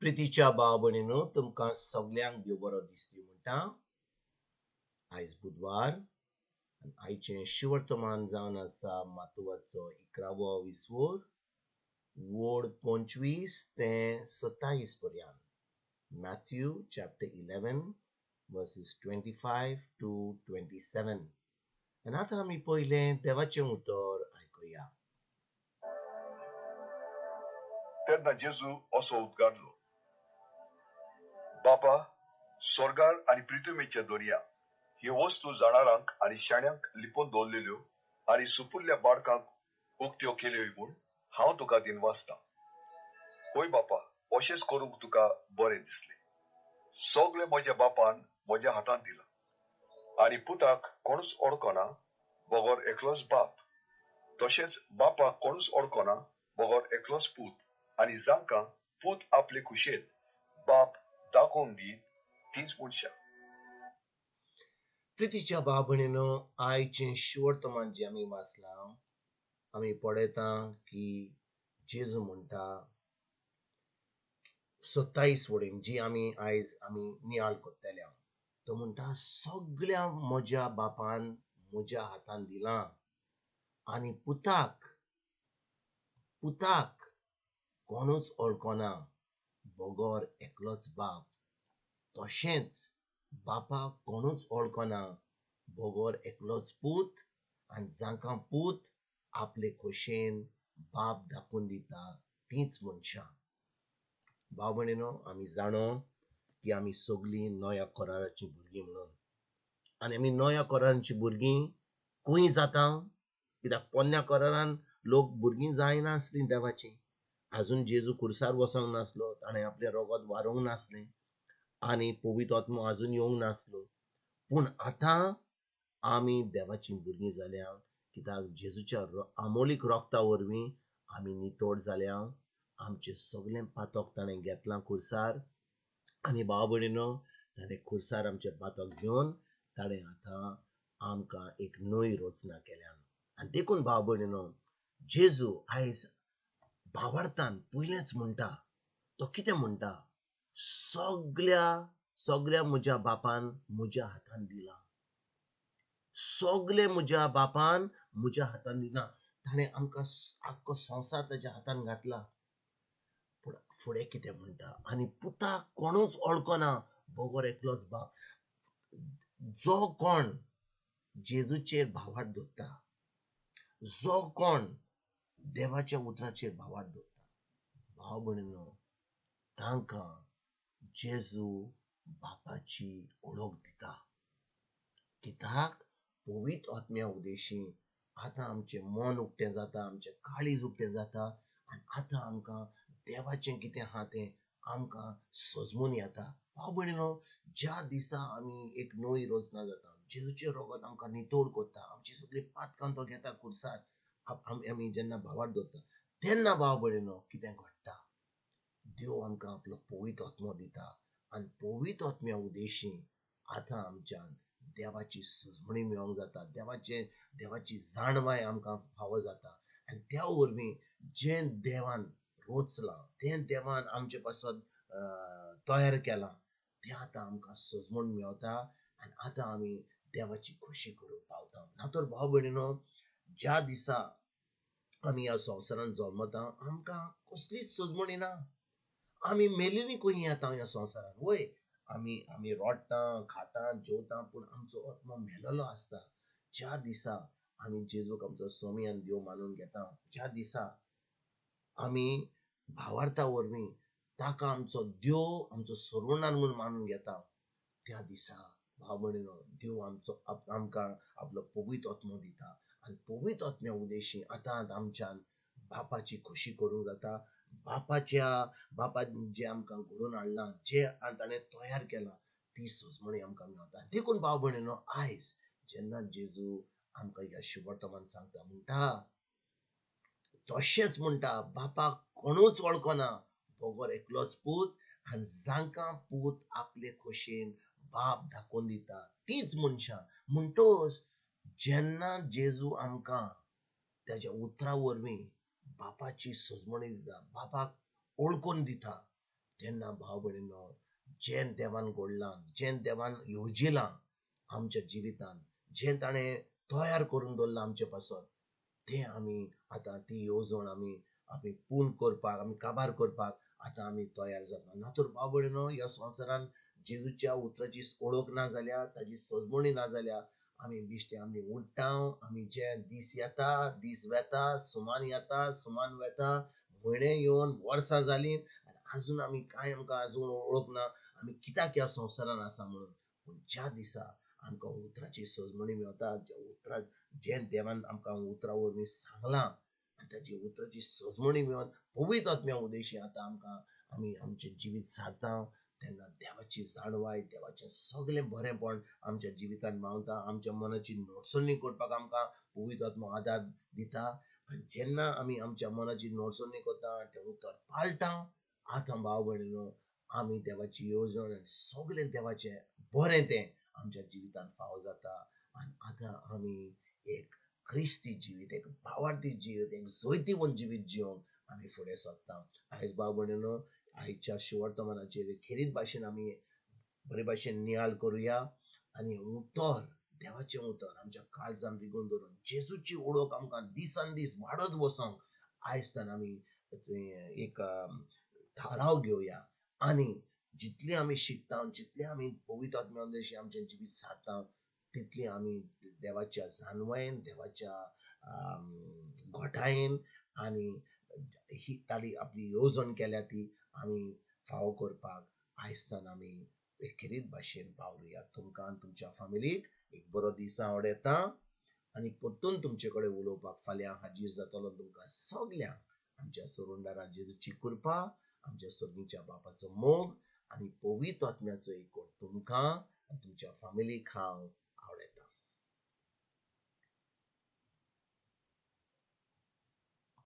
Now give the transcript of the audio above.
प्रितीच्या भाव भयणीनो, तुमकां सगल्यांक देव बरो दिसली म्हणटा. आयज बुधवार आनी आयचें शिवर्तमान जावन आसा मातुवाचो 11वो विसवोर, वोड 25 ते 27 पर्यंत. Matthew chapter 11 verses 25 to 27. आनी आतां आमी पयलें देवाचें उतर आयकुया. तेन्ना जेजू असो उद्गारलो, बापा, स्वर्गार आनी पृथ्वीच्या दर्या ह्यो वस्तू जाणारांक आनी शाण्यांक लिपोवन दवरलेल्यो आनी सुपुल्ल्या बाळकांक उक्त्यो केल्यो म्हूण हांव तुका दिनवासतां. हय बापा, अशेंच करूंक तुका बरें दिसलें. सगळें म्हज्या बापान म्हज्या हातांत दिलां आनी पुताक कोणूच ओळखना बगर एकलोच बाप, तशेंच बापाक कोणूच ओळखना बगर एकलोच पूत, आनी जांकां पूत आपले खुशेन बाप दाखोवन दीत तीच मनशां. प्रितीच्या भाव भयणीनो, आयचें शिवर्तमान जें आमी वाचलां, आमी पळयता की जेजू म्हणटा 27 वडीन जी आमी आयज आमी नियाळ करतल्या, तो म्हणटा सगळ्या म्हज्या बापान म्हज्या हातान दिलां आनी पुताक पुताक कोणूच ओळखना बगर एकलोच बाप, तशेंच बापाक कोणूच ओळखना बगर एकलोच पूत, आनी जांकां पूत आपले खोशेन बाप दाखोवन दिता तींच मनशां. भाव भयणीनो, आमी जाणो की आमी सगळीं नव्या कराराचीं भुरगीं म्हणून, आनी आमी नव्या कराराचीं भुरगीं खंय जाता? कित्याक पोन्न्या करारान लोक भुरगीं जायनासलीं देवाचीं. आजून जेजू खुर्सार वचोंक नासलो, ताणें आपलें रोगत वारोवंक नासलें आनी पवित्र आत्मो आजून येवंक नासलो. पूण आतां आमी देवाचीं भुरगीं जाल्या, कित्याक जेजूच्या आमोलीक रोगता वरवीं आमी नितळ जाल्या. आमचें सगळें पातक ताणें घेतलां खुर्सार आनी भाव भयणीनो, ताणें खुर्सार आमचें पातक घेवन ताणें आतां आमकां एक नवी रचना केल्या. आनी देखून भाव भयणीनो, जेजू आयज भावार्थान पयलेंच म्हणटा, तो कितें म्हणटा? सगळ्या सगळ्या म्हज्या बापान म्हज्या हातान दिलां, सगळें म्हज्या बापान म्हज्या हातान दिलां. ताणें आमकां आख्खो संवसार ताज्या हातान घातला. पूण फुडें कितें म्हणटा? आनी पुताक कोणूच ओळखना बगर एकलोच बाप. जो कोण जेजूचेर भावार्थ दवरता, जो कोण देवाच्या उतराचेर भावार्थ दवरता, भाव भयणीनो, तांकां जेजू बापाची ओळख दिता. कित्याक पवित्र आत्म्या उदेशी आतां आमचें मन उक्तें जाता, आमचें काळीज उक्तें जाता आनी आतां आमकां देवाचें कितें आहा तें आमकां सजमून येता. भाव भयणीनो, ज्या दिसा आमी एक नवी रचना जाता, जेजूचें रोगत आमकां नितळ करता, आमची सगळीं पातकां तो घेता खुर्सार, आमी जेन्ना भावार्थ दवरता तेन्ना भाव भयणीनो कितें घडटा? देव आमकां आपलो पवित्र आत्मो दिता आनी पवित्र आत्म्या उदेशी आतां आमच्यान देवाची सुजमणी मेळोंक जाता, देवाची जाणवाय आमकां फावो जाता. आनी त्या वरवीं जें देवान रोचलां, तें देवान आमचे पासत तयार केलां, तें आतां आमकां सजमण मेवता आनी आतां आमी देवाची खोशी करूंक पावता. ना तर भाव भयणीनो, ज्या दिसा आमी ह्या संवसारांत जल्मता आमकां कसलीच सजमणी ना. आमी मेलिनी खंय येता ह्या संवसारांत? वय, आमी आमी रोडटा, खाता, जेवता, पूण आमचो आत्मो मेलेलो आसता. ज्या दिसा आमी जेजूक आमचो स्वामी आनी देव मानून घेता, ज्या दिसा आमी भावार्था वरवीं ताका आमचो देव, आमचो सर्वनान म्हूण मानून घेता, त्या दिसा भाव भयणीनो देव आमचो आमकां आपलो पवित्र आत्मो दिता आनी पवित्र आत्म्या उदेशी आतां आमच्यान बापाची खोशी करूंक जाता. बापाच्या बापान जें आमकां घडोवन हाडलां, जें ताणें तयार केलां, ती सजमणी आमकां मेवता. देखून भाव भयणीनो, आयज जेन्ना जेजू आमकां ह्या शुभवर्तमान सांगता, म्हणटा तशेंच म्हणटा बापाक कोणूच वळखना बगर एकलोच पूत, आनी जांकां पूत आपले खोशेन बाप दाखोवन दिता तीच मनशां. म्हणटच जेन्ना जेजू आमकां ताज्या उतरा वरवीं बापाची सजमणी दिता, बापाक ओळखून दिता, तेन्ना भाव भयणीनो, जें देवान घडलां, जें देवान येवजिलां आमच्या जिवितान, जें ताणें तयार करून दवरलां आमचे पासत, तें आमी आतां ती येवजण आमी आमी पूर्ण करपाक, आमी काबार करपाक आतां आमी तयार जाता. ना तर भाव भयणीनो, ह्या संवसारान जेजूच्या उतराची ओळख ना जाल्यार, ताजी सजमणी ना जाल्यार आमी बिश्टे आमी उडटा. आमी जे दीस येता दीस वेता, सुमान येता सुमान वेता, म्हयने येवन वर्सां जालीं आनी आजून आमी कांय आमकां आजून ओळख ना आमी कित्याक ह्या संवसारान आसा म्हणून. पूण ज्या दिसा आमकां उतराची सजमणी मेवता, ज्या उतरां जें देवान आमकां उतरां वरवीं सांगलां आनी ताजी उतराची सजमणी मेळोन पवित्र आत्म्या उदेशी आतां आमकां आमी आमचें जिवीत सारता, तेन्ना देवाची जाणवाय, देवाचें सगळें बरेंपण आमच्या जिवितान मावता. आमच्या मनाची नोटसणी करपाक आमकां पवित्र आत्मो आदार दिता. आनी जेन्ना आमी आमच्या मनाची नोटसणी करता, तें उतर पाळटा, आतां भाव भयणीनो आमी देवाची येवजण आनी सगळें देवाचें बरें तें आमच्या जिवितान फावो जाता. आनी आतां आमी एक क्रिस्ती जिवीत, एक भावार्थी जिवीत, एक जैतिवंत जिवीत जिवंक आमी फुडें सरता. आयज भाव भयणीनो, आयच्या शिवर्तमानाचेर खेरीत भाशेन आमी बरे भाशेन नियाळ करुया आनी उतर, देवाचें उतर आमच्या काळजान रिगोवन दवरून जेजूची ओळख आमकां दिसान दीस वाडत वचोंक आयज आमी एक थाराव घेवया. आनी जितली आमी शिकता, जितली आमी पवित्र आत्म्या जशी आमचें जिवीत सारता, तितली आमी देवाच्या जाणवायेन, देवाच्या घोटायेन आनी ही ताणी आपली येवजण केल्या ती आमी फावो करपाक आयजतान आमी खेरीत भाशेन वावरुया. तुमकां आनी तुमच्या फामिलीक एक बरो दीस आवडटा आनी परतून तुमचे कडेन उलोवपाक फाल्यां हाजीर जातलो. तुमकां सगल्यांक आमच्या सोरुंडारा जेजूची कृपा, आमच्या सर्गीच्या बापाचो मोग आनी पवित्र आत्म्याचो एकवट तुमकां आनी तुमच्या फामिलीक हांव